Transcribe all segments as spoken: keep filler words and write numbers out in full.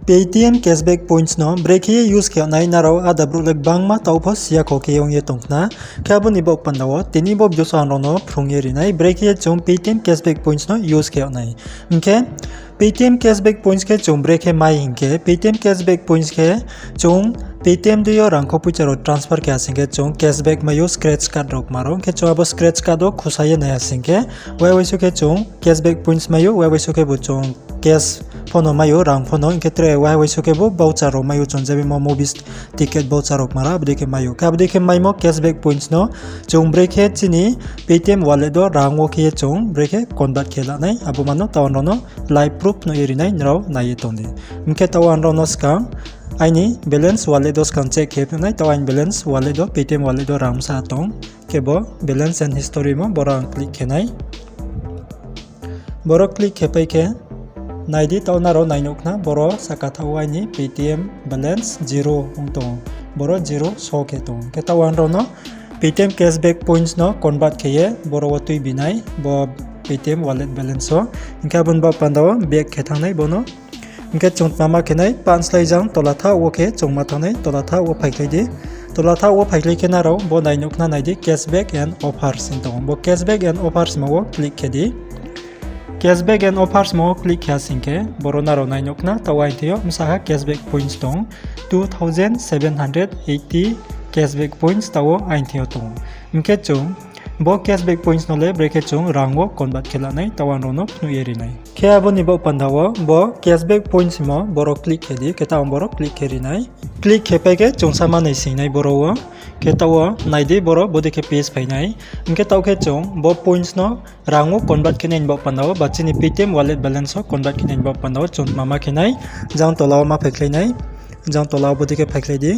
Paytm cashback points no brekhe ye use khe yag nai nrao ada brouh le gbangma taoh pho si ya kho khe ye ong ye tong khna. Khe abo ni baoh panda wo tini bo video so ang nrao no phrung ye ri nai brekhe ye chung Paytm cashback points no use khe yag nai. Hing khe Paytm cashback points khe chung brekhe mai hing khe, Paytm cashback points khe chung Paytm dei yo rang kho poicha rao transfer khe ha sing khe chung cashback mai ou, scratch card rao kma rao. Hing khe chung abo scratch card wo khusa ye nai ha sing khe, wai waisuk khe chung cashback points mai ou, wai waisuk khe bo chung cash pho no mai ou, rang pho no. Hing khe tre wai waisuk khe bo voucher rao mai ou, chung jebimo movies ticket voucher rao kma rao abo dei khe mai ou. Khe abo dei khe maimo cashback points no chung brekhe chini Paytm wallet wo rang wo khe ye chung brekhe convert khe la nai, abo ma no taoh ang nrao no live proof phnuh ye ri nai, nrao nai ye tong di. Hing khe taoh ang nrao no skang aini balance wallet wo skang check khe phnuh nai, taoh aini balance wallet wo Paytm wallet wo rang bsa tong. Khe bo balance and history mo boro ang click khe nai. Boro click khe pai khe, nai di, taoh nrao nai nuh khna, boro sahka thaoh wo aini Paytm balance zero ong tong ou, boro zero show khe tong ou. Khe taoh ang nrao no Paytm cashback points no convert khe ye boro wo tuibi nai, bo Paytm wallet balance wo. Hing khe abo ni baoh panda wo back khe thanng nai bo no. Hing khe chung tma ma khe nai, pah slái jang tola thaoh wo khe chung ma thanng nai, tola thaoh wo phaikhlai di. Tola thaoh wo phaikhlai khe nrao bo nai nuh khna, nai di, cashback and offers hing tong ou. Bo cashback and offers mo wo click khe di. Cashback and offers mo wo click khe ha sing khe boro nrao nai nuh khna, taoh aini thing yo bsa ha cashback points tong, two thousand seven hundred eighty cashback points taoh wo aini thing yo tong ou. Hing khe chung bo cashback points no le brekhe chung rang wo convert khe la nai, taoh ang nrao no phnuh ye ri nai. Khe abo ni baoh panda wo bo cashback points mo boro click khe di, khe taoh ang boro click khe ri nai. Click khe pai khe chung sa ma naising nai boro wo. Khe taoh wo nai di, boro bo dei khe page phai nai. Hing khe taoh khe chung bo points no rang wo convert khe nai ni baoh panda wo, ba chini Paytm wallet balance wo convert khe nai ni baoh panda wo chung tma ma khe nai, jang tola wo ma phaikhlai nai. Jang tola wo bo dei khe phaikhlai di.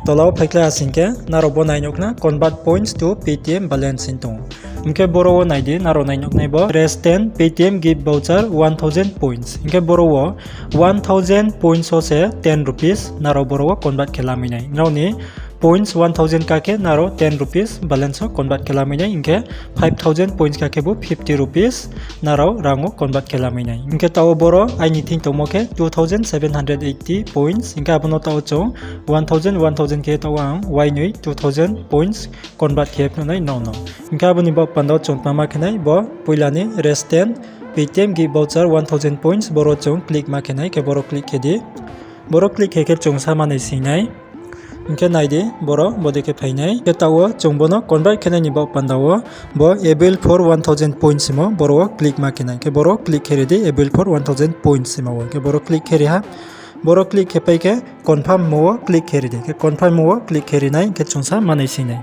Tola wo phaikhlai ha sing khe nrao bo nai nuh khna, convert points to Paytm balance hing tong ou. Hing khe boro wo nai di, nrao nai nuh nai bo Rest ten Paytm gift voucher one thousand points. Hing khe boro wo one thousand points wo se ten rupees nrao boro wo convert khe lamai nai. Nrao ni points one thousand ka khe nrao ten rupees balance wo convert khe lamai nai, hing khe five thousand points ka khe bo fifty rupees nrao rang wo convert khe lamai nai. Hing khe taoh wo boro aini thing tongmo khe two thousand seven hundred eighty points, hing khe abo no taoh wo chung one thousand, one thousand khe taoh wo ang wainoi two thousand points convert khe phnuh nai nrao no. Hing khe abo ni baoh panda wo chung tma ma khe nai, bo poila ni Rest ten Paytm gift voucher one thousand points, boro chung click ma khe nai, khe boro click khe di. Boro click khe khe chung sa ma naising nai. Hing khe nai di, boro bo dei khe phai nai. Khe taoh wo chung bo no convert khe nai ni baoh panda wo bo avail for one thousand points hingmo boro wo click ma khe nai. Khe boro click khe ri di, avail for one thousand points hingmo wo. Khe boro click khe ri ha. Boro click khe pai khe confirm mo wo click khe ri di. Khe confirm mo wo click khe ri nai, hing khe chung sa ma naising nai.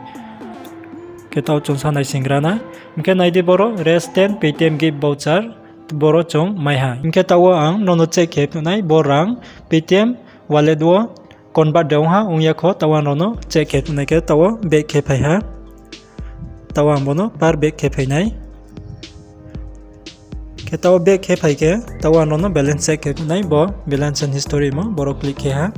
Khe taoh chung sa naising gra na. Hing khe nai di, boro Rest ten Paytm gift voucher boro chung mai ha. Hing khe taoh wo ang nrao no check khe phnuh nai, bo rang Paytm wallet wo convert de ong ha ong ya kho, taoh wo ang nrao no check khe phnuh nai. Khe taoh wo back khe phai ha. Taoh wo ang bo no par back khe phai nai. Khe taoh wo back khe phai khe taoh wo ang nrao no balance check khe phnuh nai, bo balance and history mo boro click khe ha.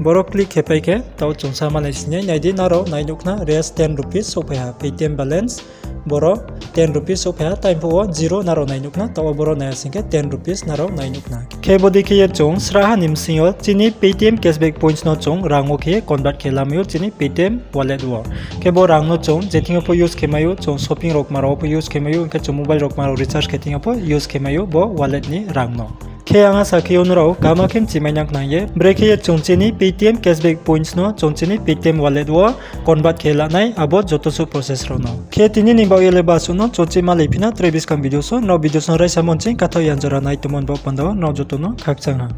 Boro click khe pai khe taoh chung sa ma naising nai, nai di, nrao nai nuh khna, Rest ten rupees souhphai ha Paytm balance. Boro ten rupees souhphai ha, time phuh wo zero nrao nai nuh khna, taoh wo boro nai ha sing khe ten rupees nrao nai nuh khna. Khe bo dei khe ye chung sraha ni bsing yo chini Paytm cashback points no chung rang wo khe convert khe lamai ou chini Paytm wallet wo. Khe bo rang no chung je thing yo pho use khe mai ou, chung shopping rao kma rao pho use khe mai ou, hing khe chung mobile rao kma rao recharge khe thing yo pho use khe mai ou bo wallet ni rang no. Khe ang asa khe ou nrao kaham khe mchimai nang khna ye, brekhe ye chung chini Paytm cashback points no chung chini Paytm wallet wo convert khe la nai, abo joto suh process rao no. Khe tini ni baoh ye le basuh no, chung chima lai phi na tre buskang video so, nrao video so raisa monching kathaoh yan jora nai tongmo ni baoh panda wo nrao joto no khakchang ha.